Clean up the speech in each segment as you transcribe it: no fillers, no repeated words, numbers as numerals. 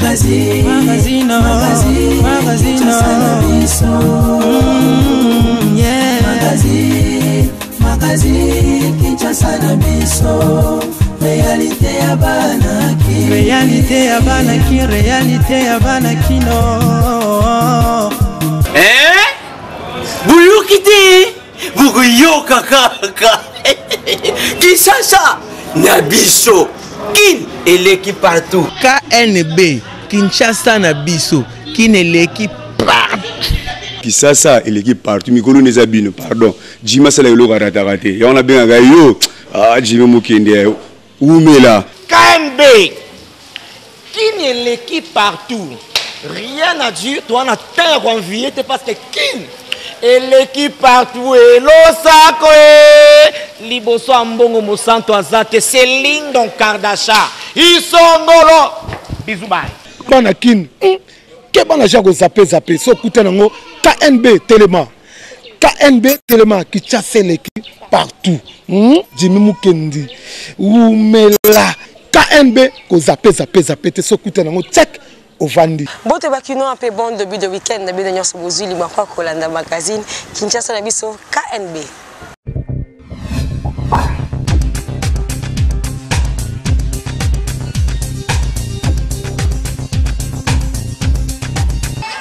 Magazine, magazine, magazine, magazine, yeah. Magazine, magazine, Kinshasa na biso. Réalité ya bana ki. Réalité ya bana ki, réalité ya bana kino. Eh? Boyoki te bokoyoka kaka kinshasa na biso kin eleki partout knb kinshasa na biso kin eleki partout kisasa eleki partout mikolo nde eza bino pardon jimi asala eloko arataka te yango nabengaka yo ah, jimi mokende wumela knb kin eleki partout rien à dire toa na temps ya koenvie te parce que kin eleki partout elosako e liboso ya mbongo mosantu aza te selindon kardasha isongolo bizu bai bana kin hmm, keba na ja kozape zape so okuta nango knb telema knb telema kinshasa eleki partout hmm? jimi mukendi wumela knb kozape zape zape te so okuta nango check ovandi mbote bakinois mpe bon début de week-end na bino nyonso bozwi libaku ya kolanda magazine kinshasa na biso knb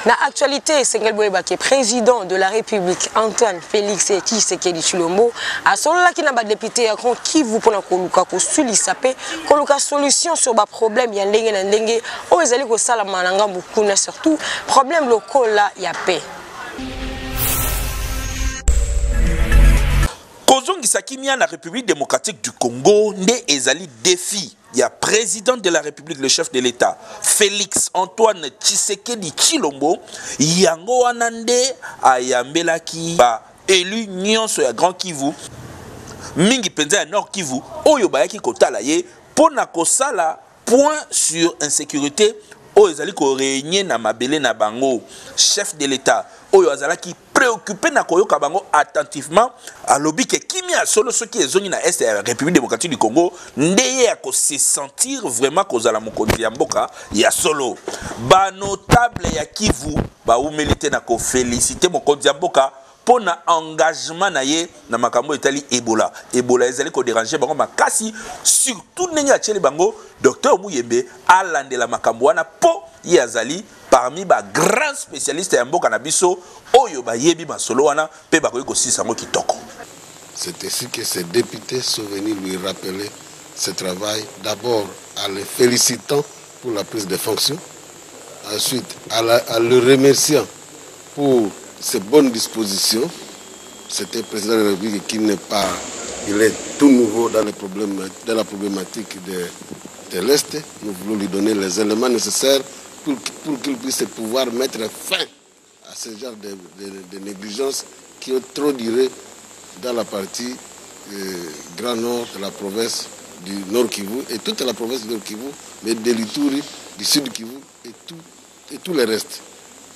Na actualité esengeli boyeba ke président de la République Antoine Félix Tshisekedi Tshilombo asololaki na ba député ya Grand Kivu mpona koluka kosulisa mpe koluka solution sur ba problème ya ndenge na ndenge oyo ezali kosalama na ngambo kuna surtout problème lokola ya paix. Kozongisa kimia na Republique democratique du Congo nde ezali defi ya president de la Republique, le chef de l'Etat, Felix Antoine Tshisekedi Tshilombo. Yango wana nde ayambelaki ba élus nyonso ya Grand Kivu, mingi mpenza ya Nord Kivu, oyo bayaki kotala ye mpo na kosala point sur insécurité oyo ezali ko régner na mabele na bango. Chef de l'État oyo azalaki préoccupé na koyoka bango attentivement alobi ke kimia solo soki ezongi na est ya République démocratique du Congo nde ye ako se sentir vraiment kozala mokonzi ya mboka ya solo. Ba notable ya Kivu bawumeli te na ko féliciter mokonzi ya mboka mpo na engagement na ye na makambo etali Ebola. Ebola ezali ko déranger bango makasi, surtout ndenge atieli bango docteur Muyembe alandela makambo wana mpo ye azali parmi ba grands spécialistes ya mboka na biso oyo bayebi masolo wana mpe bakoki kosilisa yango kitoko. C'est ainsi que ces députés sont venus lui rappeler ce travail, d'abord en le félicitant pour la prise de fonction, ensuite en le remerciant pour ses bonnes dispositions. C'était président de la République qui n'est pas, il est tout nouveau dans les problèmes, dans la problématique de l'Est. Nous voulons lui donner les éléments nécessaires pour qu'il puisse pouvoir mettre fin à ce genre de négligence qui ont trop duré dans la partie Grand Nord de la province du Nord Kivu et toute la province du Nord Kivu, mais de l'Ituri, du Sud Kivu et tout le reste.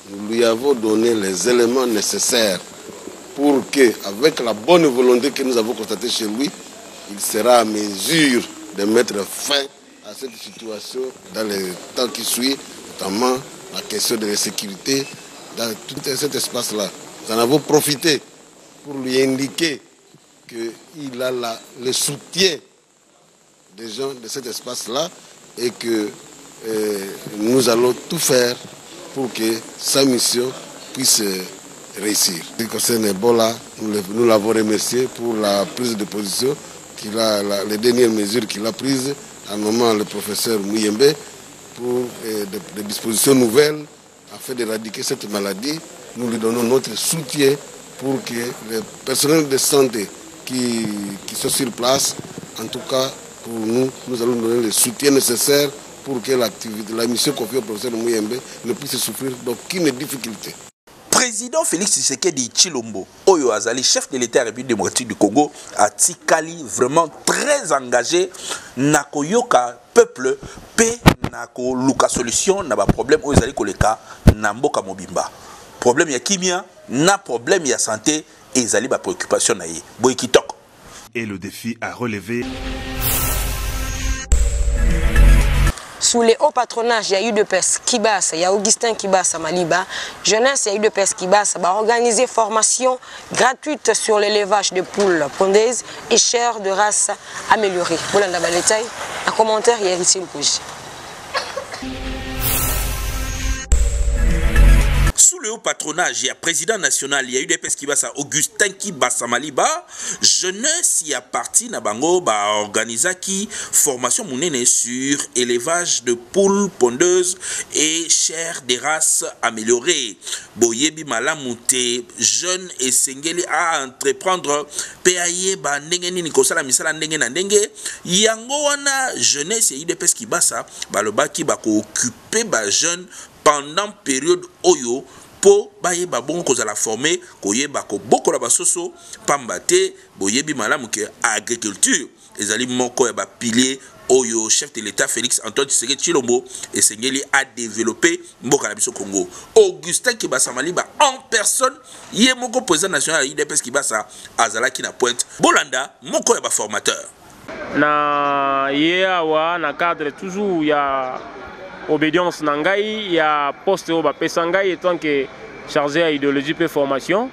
Nous lui avons donné les éléments nécessaires pour que, avec la bonne volonté que nous avons constatée chez lui, il sera à mesure de mettre fin à cette situation dans les temps qui suivent, notamment la question de l'insécurité dans tout cet espace-là. Nous en avons profité pour lui indiquer qu'il a le soutien des gens de cet espace-là et que nous allons tout faire pour que sa mission puisse réussir. En ce qui concerne Ebola, nous l'avons remercié pour la prise de position, qu'il a, la, les dernières mesures qu'il a prises en nommant le professeur Muyembe pour des dispositions nouvelles afin d'éradiquer cette maladie. Nous lui donnons notre soutien pour que le personnel de santé qui sont sur place, en tout cas pour nous, nous allons donner le soutien nécessaire pour que la mission confiée au professeur Muyembe ne puisse souffrir d'aucune difficulté. Président Félix Tshisekedi Tshilombo, oyo azali chef de l'État République démocratique du Congo, atikali vraiment très engagé na koyoka peuple pe na koluka solution na ba problème oyo ezali koleka na mboka mobimba. Problème ya kimia na problème ya santé ezali ba préoccupation na ye. Boye kitoko. Et le défi à relever. Sous le haut patronage ya UDPS Kibasa ya Augustin Kibasa Maliba, jeunesse ya UDPS Kibasa ba organiser formation gratuite sur l'élevage de poules pondeuses et chair de race améliorée. Bolanda ba détail na commentaire ya Héritier Lukoji. Sous le haut patronage ya président national ya UDPS Kibasa Augustin Kibasa Maliba, jeunesse ya parti na bango ba organisaki formation munene sur élevage de poules pondeuses et chair des races améliorées. Boyebi malamu te jeune esengeli a entreprendre pe ayeba ndenge nini kosala misala ndenge na ndenge. Yango wana jeunesse ya UDPS Kibasa balobaki bako occuper ba jeunes pendant periode oyo po bayeba bongo kozala forme koyeba kobokola ba soso pamba te boyebi malamu que agriculture ezali moko ya ba piliers oyo chef de l'Etat Felix Antoine Tshisekedi Tshilombo esengeli a developper mboka na biso Congo. Augustin Kibasa Maliba en personne ye moko president national ya UDPS Kibasa azalaki na pointe. Bolanda moko ya ba formateurs. Na ye awa na cadre toujours ya obédience na ngai ya poste oyo bapesa ngai etant que chargé ya idéologie mpe formation,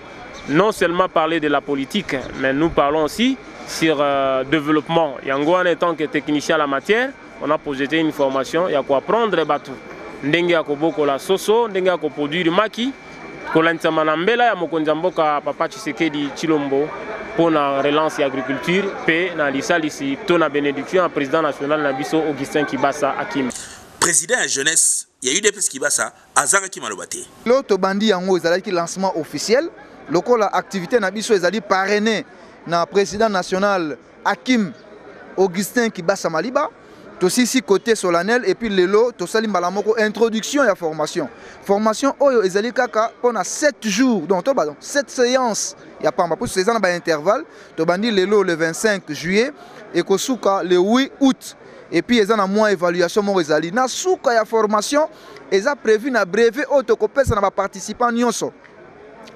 non seulement parler de la politique, mais nous parlons aussi sur développement. Yango wana, étant que technicien à la matière, on a projeté une formation ya koapprendre bato ndenge ya kobokola soso, ndenge ya koproduire maki, kolandisama na mbela ya mokonzi ya mboka Papa Tshisekedi Tshilombo mpo na relance ya agriculture mpe na lisalisi to na bénédiction ya président national na biso Augustin Kibasa Akim. Président ya jeunesse ya UDPS Kibasa azangaki maloba te. Lelo tobandi yango, ezalaki lancement officiel lokola activité na biso ezali parrainé na président national Akim Augustin Kibasa Maliba. Tosisi côté solennel et puis lelo tosali mbala moko introduction ya formation. Formation oyo ezali kaka mpona 7 jours, donc to pardon, 7 séances ya pamba mpo eza na baintervalle. Tobandi lelo le 25 juillet, ekosuka le 8 août, et puis eza na mwa évaluation moko ezali na suka ya formation. Eza prévu na brevet oyo tokopesa na baparticipant nyonso,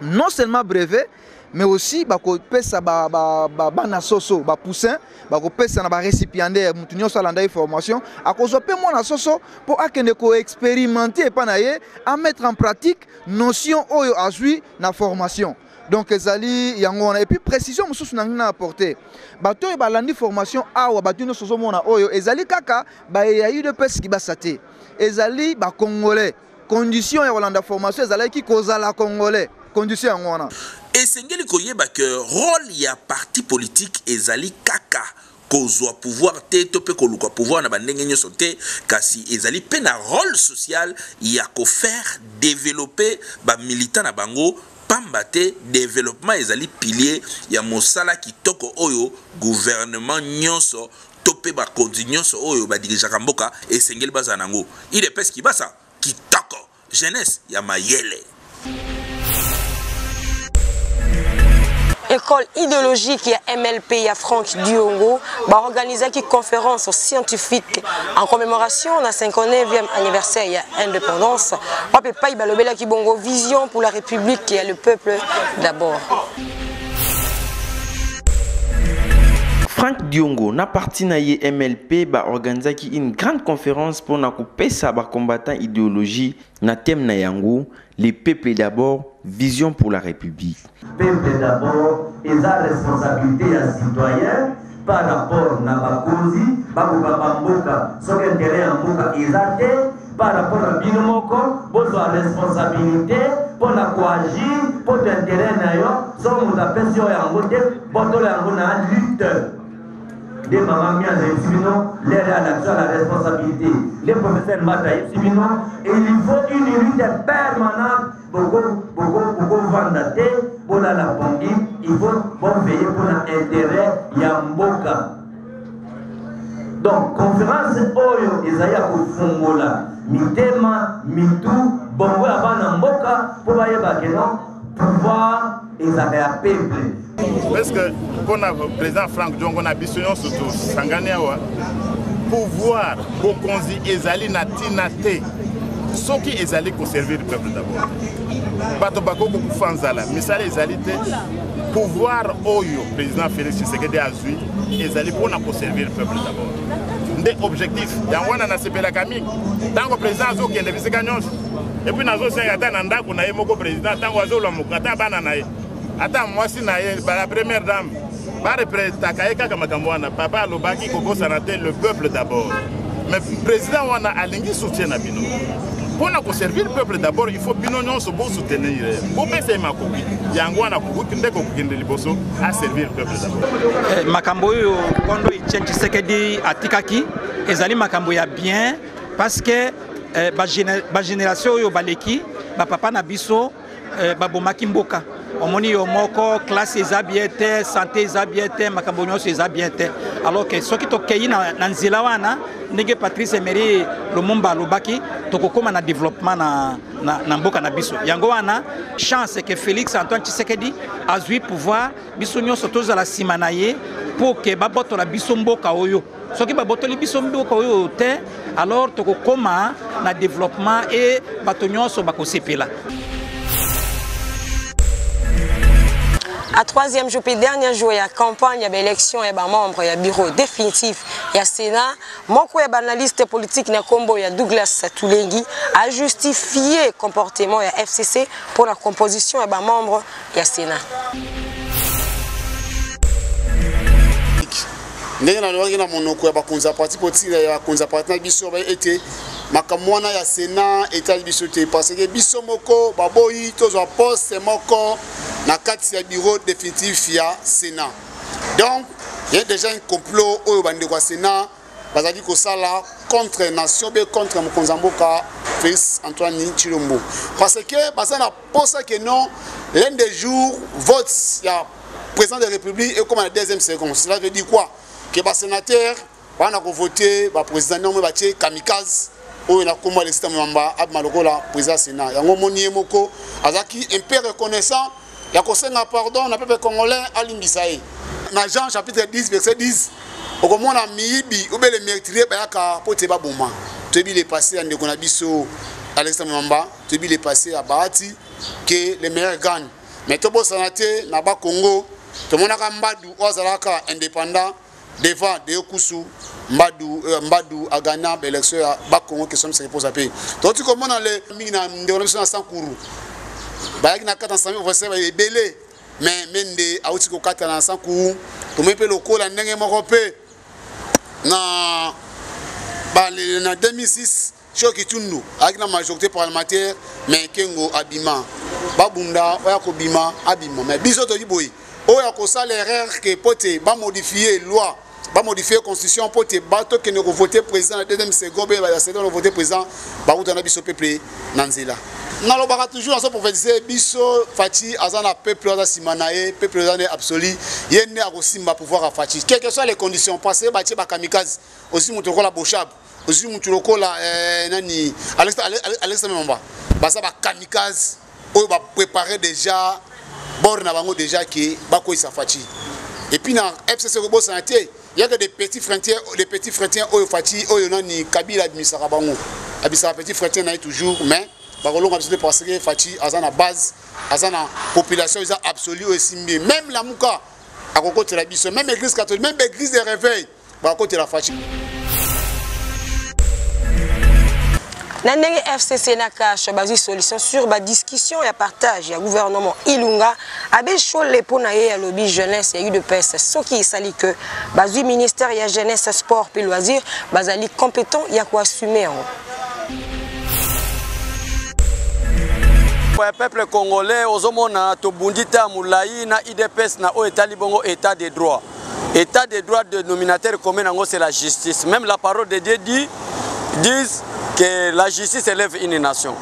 non seulement brevet mais aussi bakopesa bana soso, bapoussin, bakopesa na barécipiendaire. Motu nyonso alanda ye formation akozwa mpe mwana soso mpo akende koexpérimente epa na ye, amettre en pratique notion oyo azwi na formation. Donc ezali yango wana. Et puis précision mosusu na ngai na apporter, bato oyo balandi formation awa, bato nyonso ozomona oyo ezali kaka baye ya UDPS Kibasa te, ezali bacongolais. Condition ya kolanda formation ezalaki kozala congolais, condition yango wana. Esengeli koyeba ke role ya parti politique ezali kaka kozwa pouvoir te to mpe koluka pouvoir na bandenge nyonso te, kasi ezali mpe na role social ya kofaire développer bamilitant na bango, pamba te développement ezali pilier ya mosala kitoko oyo gouvernement nyonso to mpe bakonzi nyonso oyo badirigeaka mboka esengeli bazala nango. UDPS Kibasa kitoko, jeunesse ya mayele. École idéologique ya MLP ya Franck Diongo baorganisaki conférence scientifique en commémoration na 59e anniversaire ya indépendance, wapi epai balobelaki bongo vision pour la République ya le peuple d'abord. Franck Diongo na parti na ye MLP baorganisaki une grande conférence mpona kopesa bacombattant idéologie na thème na yango "Le peuple d'abord, vision pour la République". Peuple d'abord eza responsabilité ya citoyen par rapport na bakonzi bakokamba mboka. Soki intérêt ya mboka eza te, par rapport na bino moko bozwa responsabilité mpo na koagir mpo to intérêt na yo. Soki moto apesi yo yango te, botola yango na lutte. Nde mama Mianza ayebisi bino l'heure ya l'action, la responsabilité. Nde professeur Mbata ayebisi bino, il faut une lutte permanente. Bokovanda te, bolala pongi, il faut boveiller mpona intérêt ya mboka. Donc conférence oyo ezali ya kofungola mitema, mitu, bongo ya bana mboka mpo bayeba ke non, pouvoir ezalaka ya peuple. Parce que mpona président Frank Diongo na biso nyonso tosangani awa, pouvoir, bokonzi ezali na ntina te soki ezali koservir peuple d'abord. Bato bakoki kokufa nzala, misala ezali te. Pouvoir oyo président Félix Tshisekedi azwi ezali mpona koservir peuple d'abord. nde objectif. Yango wana nasepelaka mingi ntango président azokende bisika nyonso. Epuis nazosenga ata na ndako na ye moko président, ntango azolamuka, ata bana na ye, ata mwasi na ye, la première dame, barepresentaka ye kaka makambo wana. Papa alobaki kobosana te le peuple d'abord, mais président wana alingi soutien na bino mpo na koservir peuple d'abord. Il faut bino nyonso bosoutenir ye, bopesa ye makoki. Yango wana kokoki nde kokokende liboso, aservir peuple d'abord. Eh, makambo oyo kondo Etienne Tshisekedi atikaki ezali makambo ya bien, parce que eh, bagénération oyo baleki, bapapa na biso, eh, babomaki mboka. Omoni yo moko, classe eza bien te, santé eza bien te, makambo nyonso eza bien te. Alors que soki tokei na, na nzela wana ndenge Patrice Emery Lumumba alobaki, tokokóma na développement na, na, na mboka na biso. Yango wana chance ke Félix Antoine Tshisekedi azwi pouvoir, biso nyonso tozala nsima na ye mpo ke babotola biso mboka oyo. Soki babotoli biso mboka oyo te, alors tokokóma na développement e bato nyonso bakosepela. À troisième jour puis dernier jour ya campagne ya baélection ya bamembre ya bureau définitif ya Sénat, moko ya baanalyste politique na nkombo ya Douglas Tulengi ajustifie comportement ya FCC pour la composition ya bamembre ya Sénat. Ndenge nalobaki na monoko ya bakonzi ya parti politique, ya bakonzi ya parti na biso, baye ete makambo wana ya Sénat etali biso te, parce que biso moko baboyi tozwa poste moko na kati ya bureau définitif ya Sénat. Donc il y a déjà un complot oyo bandeko ya Sénat bazali kosala contre nation be contre mokonzi ya mboka Félix Antoine Tshilombo, parce que baza na posa que non, l'un des jours vote ya président de la République ekoma na deuxième seconde. Cela veut dire quoi? Que basénateur bana kovote baprésident ndenge batie kamikaze oyo na kombo Alexis Thambwe Mwamba abima lokola président Sénat. Yango omoni ye moko azalaki un peu reconnaissant ya kosenga pardon na peuple congolais alimbisa ye. Na Jean chapitre 10 verset 10, okomona miyibi obe le meurtrier bayaka mpo te baboma. Toyebi le passé ya ndeko na biso Alexis Thambwe Mwamba, toyebi le passé ya Bahati, que le meilleur gagne. Mais tobosana te, na Bakongo tomonaka Mbadu oyo azalaka indépendant devant Deo Kusu Mbadu, Mbadu agana baélection ya Bakongo. Question se repose mpe toti komona le mingi na ndeko na biso na Sankuru, bayaki na kati ensemble professeur ebele, mais Mende awuti kokata na Sankuru. Tomoni mpe lokola ndenge moko mpe na 2006, Chio Kitundu ayaki na majorité parlementaire, mais Kengo abima, babunda oyo akobima abima. Mais biso toyi boye, oyo akosala erreur ke po te bamodifie loi, bamodifie constitution po te batokende kovote président na deuxième seconde, mpe ya seconde kovote président, bakuta na biso peuple na nzela. Nalobaka toujours, nazo prophétise biso, Fatshi aza na peuple, aza nsima na ye, peuple aza nde absolu, ye nde akosimba pouvoir ya Fatshi, quelles que soient les conditions, parce que batie bakamikaze. Ozwi moto lokola Boshab, ozwi moto lokola nani, Alex Memamba, baza bakamikaze oyo baprépare déjà bord na bango déjà ke bakweyisa Fatshi. Et puis na FCC, kobosana te, yaka des petits frontières, des petits frontières oyo Fatshi, oyo nani, Kabila abimisaka bango, abimisaka petit frontière na ye toujours. Mais bakolonga biso te, parce que Fatshi aza na base, aza na population eza absolue oyo esimbi. Même Lamuka akokotela biso, même Église catholique, même église de réveil bakotela Fatshi. Na ndenge FCC na CACH bazwi solution sur badiscussion ya partage ya gouvernement Ilunga, Abe Shole mpo na ye alobi jeunesse ya UDPS soki esali ke bazwi ministère ya Jeunesse, Sport mpe Loisir, bazali compétent ya koassume yango. Ya peuple congolais, ozomona tobundi te ya molai na UDPS na oyo etali bongo état de droit. État de droit, dénominateur commun nango, c'est la justice. Même la parole de Dieu dit disent que la justice élève une nation.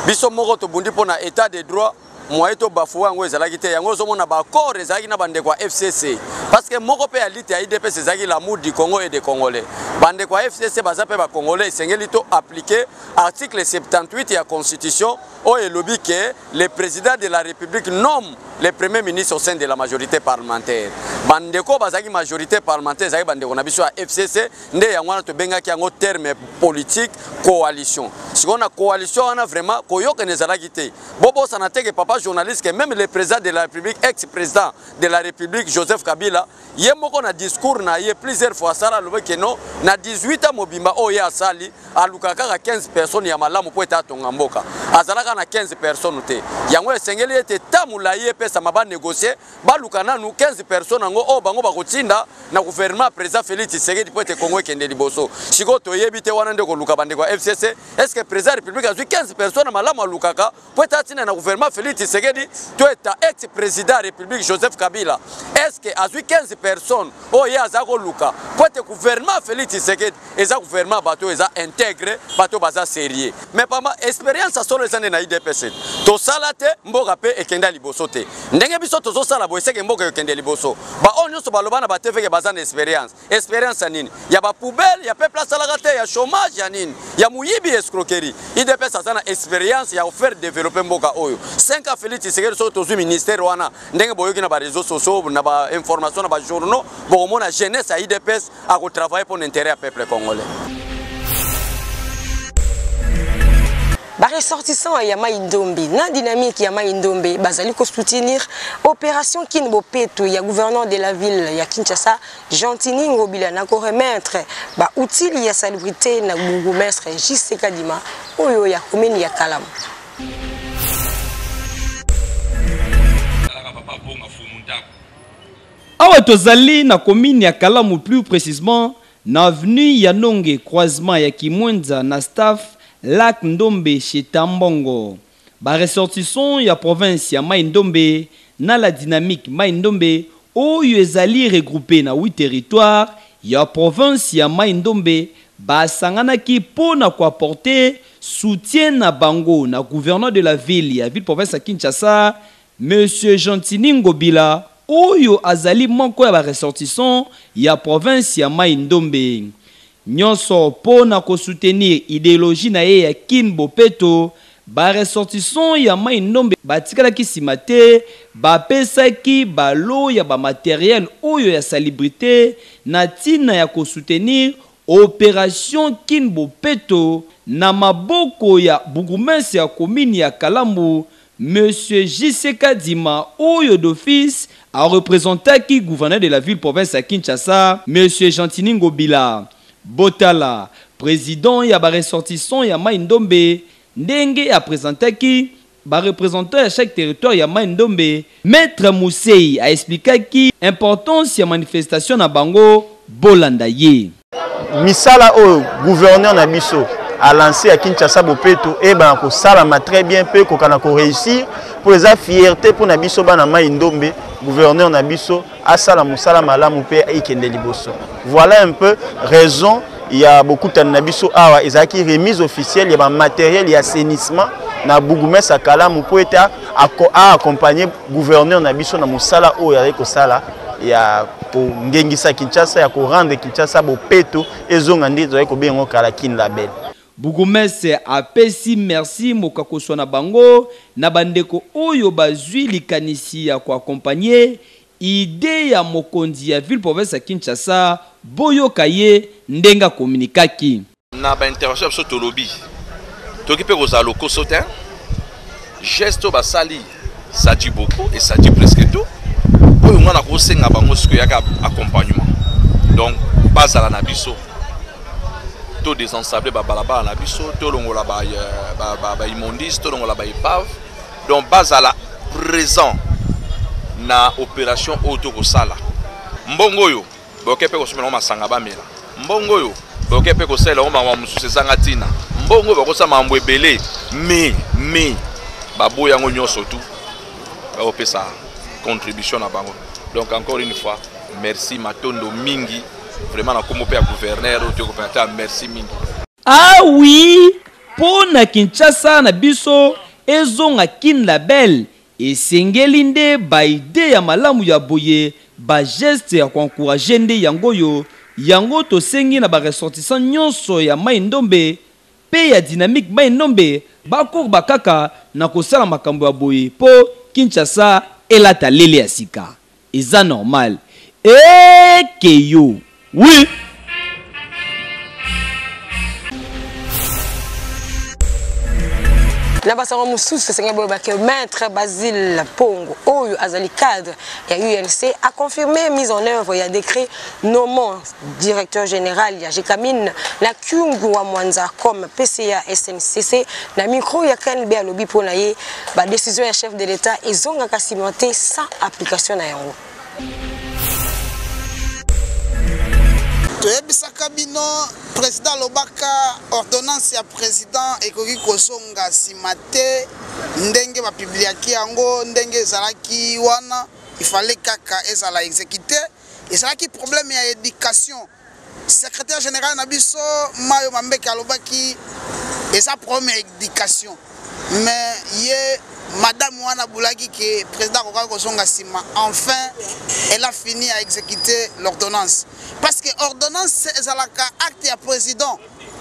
Biso moko tobundi mpona état de droit, moyen tobafouer yango ezalaki te. Yango ozomona baaccord ezalaki na bandeko ya FCC, parce que moko mpe ya lutte ya UDPS ezalaki l'amour du Congo et des Congolais. Bandeko ya FCC baza mpe bacongolais. Esengeli to appliquer article 78 ya constitution oyo elobi ke le président de la République nomme le premier ministre au sein de la majorité parlementaire. Bandeko bazalaki majorité parlementaire ezalaki bandeko na biso ya FCC. Nde yango wana tobengaki yango terme politique coalition. Sikoyo na coalition wana, vraiment koyokana ezalaki te. Bobosana te ke, papa journaliste, ke même le président de la République, ex président de la République Joseph Kabila Kabila ye moko na discours na ye plusieurs fois asala alobi ke non na 18 ans mobimba oyo ye asali alukaka kaka 15 personnes ya malamu mpo ete atonga mboka azalaka na 15 personnes te yango esengeli ete ta molai epesama banegocie baluka nanu 15 personnes yango oyo bango bakotinda na gouvernement président Félix Tshisekedi mpo ete Congo ekende liboso sikoyo toyebi te wana nde koluka bandeko ya FCC est ce que président ya république azwi 15 personnes malamu alukaka mpo ete atinda na gouvernement Félix Tshisekedi to eta ex président ya république Joseph Kabila est ce que azwi 15 personnes oyo ye aza koluka mpo ete gouvernement Félix Tshisekedi eza gouvernement bato oyo eza integre bato baza sérieux mais pamba expérience ya solo eza nde na idps tosala te mboka mpe ekenda liboso te ndenge biso tozosala boye seke mboka ekende liboso baoyo nyonso baloba na batv ke baza na expérience expérience ya nini ya bapoubele ya peuple asalaka te ya chômage ya nini ya moyibi escroquerie idps aza na expérience ya kofaire développer mboka oyo 5 ans Félix Tshisekedi soki tozwi ministère wana ndenge boyoki na bareseau sociaux na bainformation na bajournaux bokomona jeunesse ya idps akotravaille mpo na intérêt ya peuple congolais. Baressortissant ya Mai Ndombe na dynamique ya Mai Ndombe bazali ko soutenir opération Kin Bopeto ya gouverneur de la ville ya Kinshasa Gentiny Ngobila na ko remettre ba outils ya salubrité na bourgmestre JC Kadima oyo ya commune ya Kalamu. Awa tozali na commune ya Kalamu plus precisement na avenue ya Nonge croisement ya Kimwenza na staff lac Ndombe chez Tambongo. Ba ressortissants ya province ya Mai-Ndombe na la dynamique Mai-Ndombe oyo ezali regroupe na 8 territoires ya province ya Mai-Ndombe basanganaki mpo na ko apporter soutien na bango na gouverneur de la ville ya ville-province ya Kinshasa Monsieur Gentiny Ngobila oyo azali moko ya ba ressortissants ya province ya Mayi Ndombe. Nionso po na ko soutenir ideologie na ye ya Kin Bopeto, ba ressortissants ya Mayi Ndombe batikalaki sima te, bapesaki ba lots ya ba materiels oyo ya salubrite na tina ya ko soutenir Operation Kin Bopeto na maboko ya bourgmestre ya commune ya Kalambu, Monsieur JC Kadima oyo d'office a representaki gouverneur de la ville province ya Kinshasa, Monsieur Gentiny Ngobila. Botala president ya ba ressortissants ya Mayi Ndombe ndenge a presentaki Ba representants ya chaque territoire ya Mayi Ndombe, Maitre Musey a explikaki importance ya manifestation na bango, bolanda ye. Misala oyo gouverneur na biso a lancé ya Kinshasa Bopeto ebana kosalama très bien mpe ekoka na ko réussir mpo eza fierté mpo na biso bana Mayi Ndombe, gouverneur na biso asala mosala malamu mpe ekende liboso. Voilà un peu raison ya bokutani na biso awa, ezalaki remise officielle ya ba matériel ya assainissement na bourgmestre ya Kalamu mpo ete a accompagner gouverneur na biso na mosala oyo azali kosala ya kongengisa Kinshasa, ya korendre Kinshasa bopeto, ezonga nde tozali kobenga yango kala Kin la Belle. Bourgmestre apesi merci mokakoswa na bango na bandeko oyo bazwi likanisi ya ko accompagner idee ya mokonzi ya ville province ya Kinshasa, boyoka ye ndenge akominikaki. Na ba intervention ya biso tolobi toki mpe kozala lokoso te, geste oyo basali ça dit beaucoup et ça dit presque tout. Oyo nga nakosenga bango sikoyo yaka accompagnement, donc bazala na biso to désensabler babalabala na biso, tolongola baimmondices, tolongola baépave, donc bazala présent na opération oyo tokosala. Mbongo oyo boke mpe kosomela yango masanga bamela, mbongo oyo boke mpe kosalela yango makambo mosusu ezanga ntina, mbongo oyo bakosala makambo ebele, mais baboya yango nyonso tu bakopesa contribution na bango. Donc encore une fois merci, matondo mingi vraiment na kombo mpe ya gouverneur oyo toyokopena te, merci mingi. Ah oui, mpo na Kinshasa na biso ezonga Kin la Belle, esengeli nde ba idee ya malamu ya boye, ba geste ya koencourager nde yango oyo. Yango tosengi na ba ressortissants nyonso ya Mayi Ndombe mpe ya dynamique Mayi Ndombe bakoba kaka na kosala makambo ya boye mpo Kinshasa elata lele ya sika. Eza normal ekeyo oui. Na basango mosusu esengeli boyeba ke maître Basile Pongo oyo azali cadre ya UNC a confirmé mise en œuvre ya décret nommant directeur général ya Gécamine na Kyungu wa Mwanza comme PCA SNCC na micro ya KNB alobi mpo na ye ba décision ya chef de l'État ezongaka nsima te sans application na yango. Toyebisaka bino president alobaka ordonnance ya president ekoki kozonga nsima te ndenge bapibliaki yango ndenge ezalaki wana il fallait kaka ezala exécuté ezalaki problème ya éducation secrétaire général na biso mayo mambeke alobaki eza problème ya éducation mais ye madame wana abulaki ke président akokaki kozonga nsima enfin elle a fini à exécuter l'ordonnance parce que ordonnance ezalaka acte ya président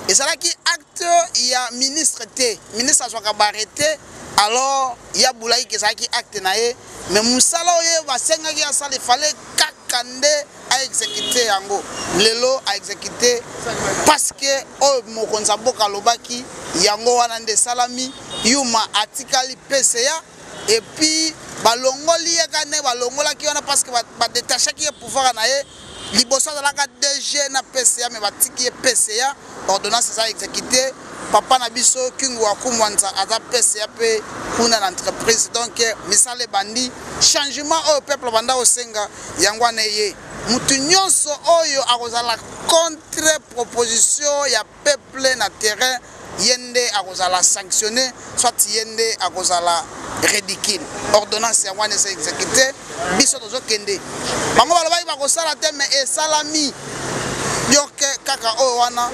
ezalaki acte ya ministre te ministre azwaka baarrete alors ye abulaki ke ezalaki acte na ye mais mosala oyo basengaki asala efale kaka nde aexekite yango lelo aexekite parce que oyo mokonzi ya mboka alobaki yango wana nde esalami yuma atikali pca epuis balongoli ye kaka ndenge balongolaki wana parce que badetachaki ye pouvoir na ye liboso azalaka dg na pca me batiki ye pca ordonnance eza exécuté papa na biso kingu wa kumwanza aza pca mpe kuna na entreprise donc misala ebandi changement oyo peuple abanda kosenga yango wana eye motu nyonso oyo akozala contre proposition ya peuple na terrain ye nde akozala sanctionne soit ye nde akozala ridicule ordonnance yango wana eza exécuté biso tozokende bango balobaki bakosala te mais esalami donc kaka oyo wana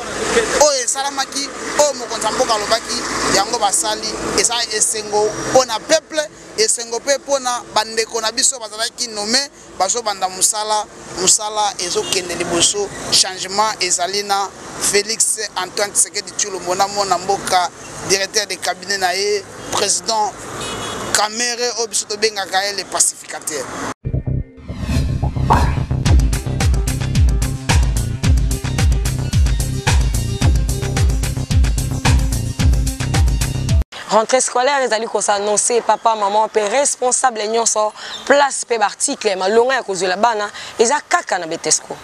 oyo esalamaki oyo mokonzi ya mboka alobaki yango basali eza esengo mpo na peuple esengo mpe mpo na bandeko na biso bazalaki nome bazobanda mosala mosala ezokende liboso changement ezali na Felix Antoine Tshisekedi Tshilombo na mwana mboka directeur de cabinet na ye président Kamere oyo biso tobengaka ye le pacificateur. Rentrée scolaire ezali ko s'annoncer papa maman pe responsable nyonso place pe ba article malonga ya kozwela bana eza kaka na Betesco.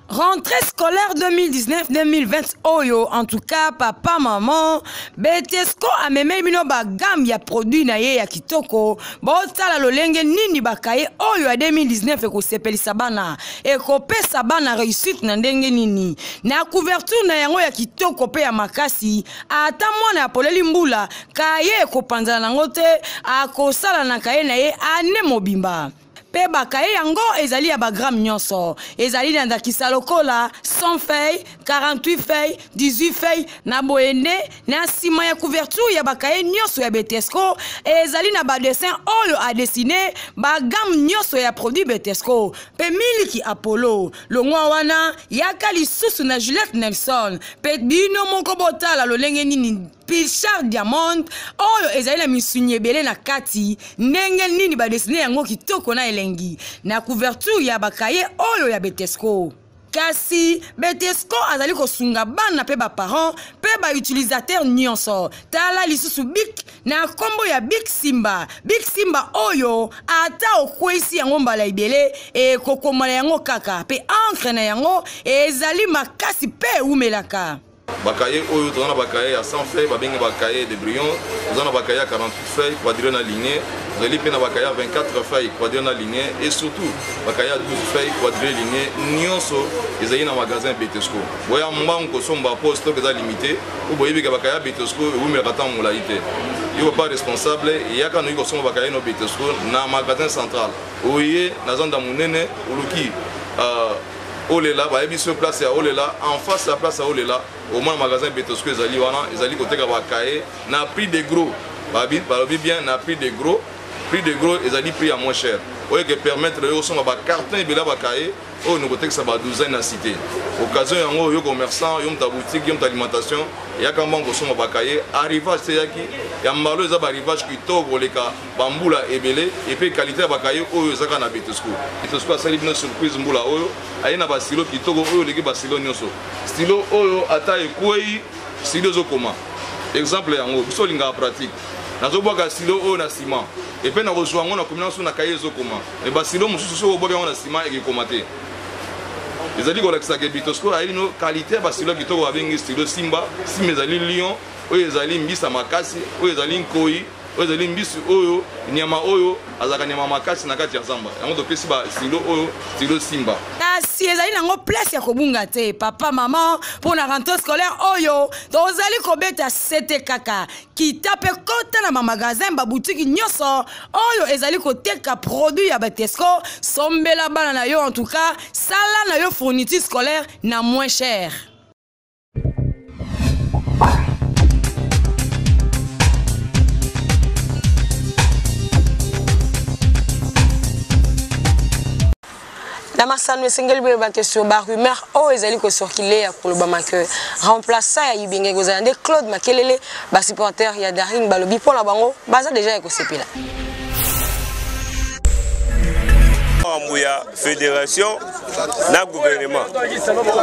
Rentrée scolaire 2019-2020 oyo en tout cas papa maman Betesco amemeli bino ba gamme ya produit na ye ya kitoko botala lolenge nini bakaye oyo ya 2019 ekosepelisa bana ekopesa bana réussite na ndenge nini na couverture na yango ya kitoko mpe ya makasi ata mwana apoleli mbula kaye ekopanzana nango te akosala na kaye na ye ane mobimba mpe bakaye yango ezali ya bagrame nyonso ezali na ndakisa lokola 100 feuille 48 feuille 18 feuille na boye nde na nsima ya couverture ya bakaye nyonso ya betesco ezali na badessin oyo adesine bagame nyonso ya produit betesco mpe miliki apollo longwa wana yaka lisusu na juliette nelson mpe bino moko botala lolenge nini pilchard diamond oyo ezali na misuni ebele na kati ndenge nini badesine yango kitoko na elengi na couverture ya bakaye oyo ya betesco kasi betesco azali kosunga bana mpe baparent mpe bautilisateur nyonso tala lisusu bik na nkombo ya bik simba bik simba oyo ata okweisi yango mbala ebele ekokomala yango kaka mpe encre na yango ezali makasi mpe ewumelaka bakaye oyo toza na bakaye ya 100 feuille babengi bakaye de brion toza na bakaye ya 48 feuille quadrille na ligne tozali mpe na bakaye ya 24 feuille quadrille na ligne et surtout bakaye ya 12 feuille quadrille ligne nyonso ezali na magasin betesco boya mbangu kosomba mpo stock eza limité po boyebi ke bakaye ya betesco ewumelaka ntango molai te yo papa responsable yaka noki kosomba bakaye no betesco na magasin central oye na zanda monene oluki uh, olela bayebisi yo place ya olela en face ya place ya olela omona magasin betosco ezali wana ezali koteka bakaye na prix de gros balobi bien na prix de gros Prix de gros ezali prix ya moins cher oyo eke permettre yo osomba ba carton ebele ya ba cahier oyo nokotekisa ba douzaine na cité. Occasion yango yo commerçant, yo moto ya boutique, yo moto ya alimentation, yaka mbangu kosomba ba cahier. Arrivage te eyaki ya mbalo, eza ba arrivage kitoko koleka ba mbula ebele, et puis qualité ya ba cahier oyo eza kaka na Betosco. Betosco asali bino surprise mbula oyo, aye na ba stylo kitoko oyo eleki ba stylo nyonso. Stylo oyo ata ekwei, stylo ezokoma. Exemple yango, biso olingaka pratique. Nazobwaka stylo oyo na ciment, et puis nakozwa yango na komina so na cahier ezokoma. Mais ba stylo mosusu soki obwaki yango na ciment ekekoma te. Ezali kolakisa ke Bitosco ayeli no qualité ya ba stylo kitoko babengi stylo Simba. Simba ezali lion, oyo ezali mbisa makasi, oyo ezali nkoi, oyo ezali mbisi, oyo nyama oyo azalaka nyama makasi na kati ya zamba. Yango topesi ba stylo oyo stylo Simba. Kasi ezali nango place ya kobunga te papa mama mpo na rentrée scolaire oyo tozali kobeta sete kaka kita mpe kota na bamagasin babutiki nyonso oyo ezali koteka produit ya batesco sombela bana na yo en tout cas sala na yo fourniture scolaire na moins cher. Na masano esengeli boyeba ke sur ba rumeur oyo ezali kocircule ya kolobama ke remplaçant ya Ibenge ekozala nde Claude Makelele, ba supporters ya Daring balobi mpo na bango baza deja ya kosepela. Makambo ya fédération na gouvernement,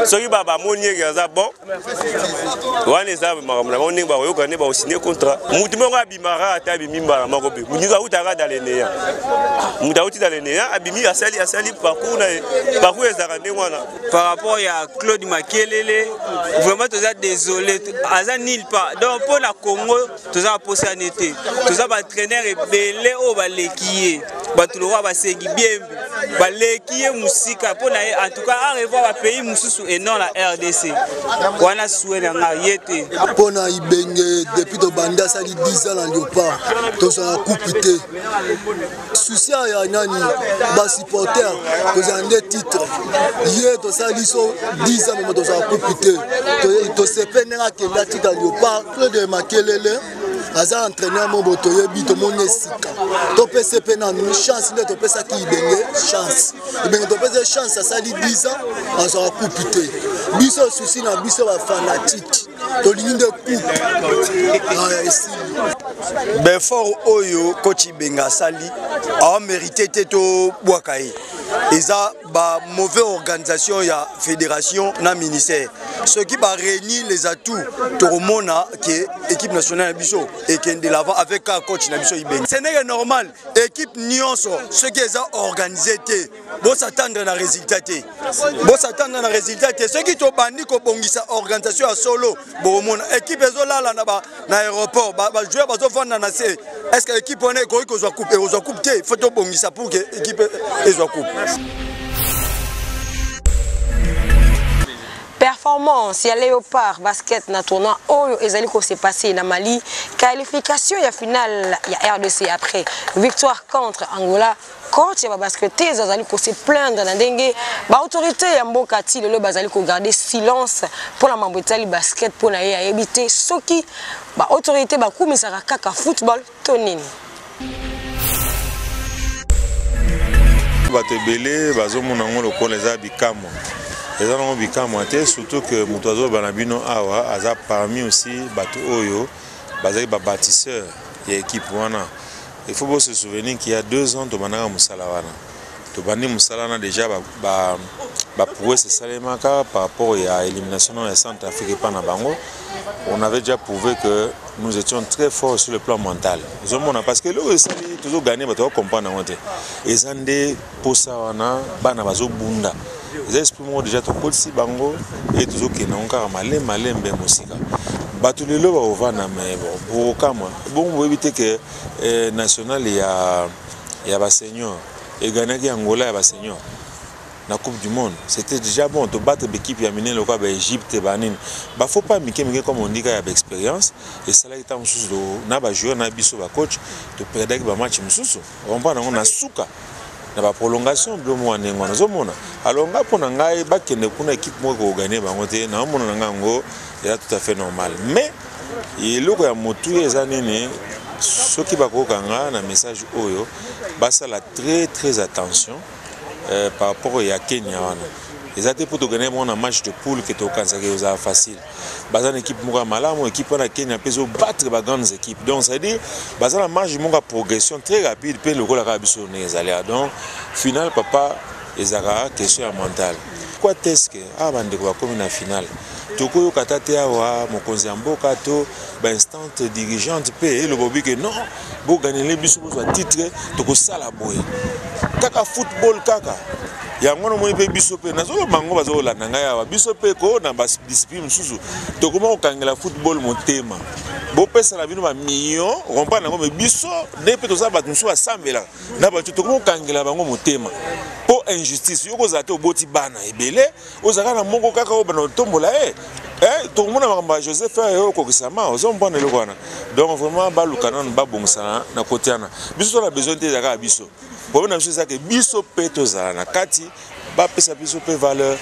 soki bamoni eke aza bon, wana eza makambo na bango ndenge bakoyoka nde bakosigne contrat. Motu moko abimaka ata abimi mbala moko mpe moninga awutaka dans le néant, moto awuti dans le néant abimi asali asali parcours na ye, parcours ezalaka ndenge wana. Par rapport ya Claude Makelele, vraiment toza désolé, aza nil pas donc mpo na Congo toza na posa ya te, toza baentraîneur ebele oyo baleki ye, bato lokola basengi biembe baleki ye mosika mpo na ye. En tout cas a revoir bapays mosusu et non la RDC wana sue na nga ye te. Mpo na Ibenge, depuis tobandi asali 10 ans na Léopard, tozala coupe te. Souci ya nani basupporter, tozala nde titre ye tosali so 10 ans memo tozala coupe te. Tosepe ndenge akende atika Léopard. Claude Makelele aza entraîneur moko toyebi, tomoni esika topesa mpe nanu chance nde topesaki Ibenge chance. Ibenge topesa chance asali 10 ans azwaka coupe te. Biso souci na biso bafanatike tolingi nde coupe esili. Befort oyo coach Ibenge asali aamérite te tobwaka ye, eza ba mauvaise organisation ya fédération na ministère. Soki ba réunir les atouts, tokomona ke équipe nationale na biso ekende l'avant avec ka coach na biso Ibenge. Ce n'est que normal, équipe nyonso soki eza organisé te, bosatendre na résultat te, bosatendre na résultat te. Soki tobandi kobongisa organisation ya solo, bokomona équipe ezolala na ba na aéroport, bajoueur bazovanda na se. Est ce que équipe wana ekoki kozwa coupe? Ekozwa coupe te. Faut tobongisa pour que équipe ezwa coupe. Performance ya Léopard basket na tournoi oyo ezali ko se passer na Mali, qualification ya finale ya RDC après victoire contre Angola. Coach ya ba basketteuses azali ko se plaindre na ndenge ba autorité ya mboka ti lelo bazali ko garder silence mpo na mambo etali basket. Mpo na ye ayebi te soki ba autorité bakumisaka kaka football to nini. Bato ebele bazomona yango lokola eza bikamwa, eza nango bikamwa te, surtout que moto azoloba na bino awa aza parmi aussi bato oyo bazali babâtisseur ya équipe wana. Il faut se souvenir qu'il y a 2 ans tobandaka mosala wana, tobandi mosala wana déjà baprouesse esalemaka par rapport ya élimination ya Centre Afrique epa na bango. On avait déjà prouvé que nous étions très forts sur le plan mental. Ozomona, parce que eloko esali tozogane, bato bacomprendre yango te, eza nde posa wana bana bazobunda, eza esprit moko déjà tokotisi bango e tozokende yango kaka malembe malembe mosika. Bato lelo bakovanda me bokokamwa bongo, boyebi te ke national ya basenior eganaki Angola ya basenior na Coupe du monde. C'était déjà bon tobattre baéquipe ya minene lokola baÉgypte banini, bafaux pas mike mike comme ondika ya baexpérience esalaki ntango mosusu na bajoueur na biso bacoach toperdaki bamatch mosusu, comprendre yango na suka na baprolongation bilo moko ndenge wana ozomona. Alors nga mpo na ngai, bakende kuna, équipe moko ekoganye bango te. Naomona na ngai yango eza tout à fait normal, mais eloko ya motuya eza nini? Soki bakokanga na message oyo, basala très très attention euh, par rapport ya Kenya wana. Eza te mpo tokende moko na match de poule ke tokanisaka ekozala facile. Baza na équipe moko ya malamu, équipe wana Kenya mpe ezobattre ba grandes équipes. Donc c'est à dire baza na marge moko ya progression très rapide mpe lokola kaka biso ndenge ezali. Donc final papa ezalaka question ya mental. Pourquoi est-ce que awa bandeko bakomi na finale tokoyoka ata te awa mokonzi ya mboka to bainstante dirigeante mpe eloba obi ke non, boganele biso bozwa titre, tokosala boye kaka football kaka yango wana. Omoni mpe biso mpe nazoloba yango, bazolanda ngai awa, biso mpe ko na badiscipline mosusu tokoma kokangela football motema. Bopesana bino bamillion comprendre yango, me biso nde mpe toza bato mosusu basambelaka na bato, tokoma kokangela bango motema mpo injustice. Yo kozala te, oboti bana ebele, ozalaka na moko kaka oyo bana otombola ye, tokomona makambo ya Joseph oyo okokisama. Ozompona eloko wana. Donc vraiment baluka nanu babongisana na kote wana. Biso toza na besoin te, ezalaka biso problème na biso ezake biso mpe tozala na kati, bapesa biso mpe valeur.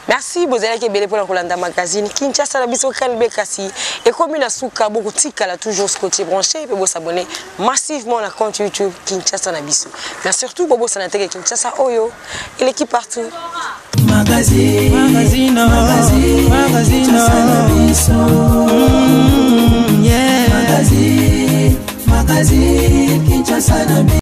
Merci, bozalaki ebele mpona kolanda magazine Kinshasa na biso Kalbe. Kasi ekomi na suka, bokotikala toujours scotché, branché mpe bosabonner massivement na compte YouTube Kinshasa na biso. Mais surtout bobosana teke Kinshasa oyo eleki partout. Magazine, magazine, magazine, magazine, Kinshasa na biso. Yeah. Magazine, magazine, Kinshasa na biso.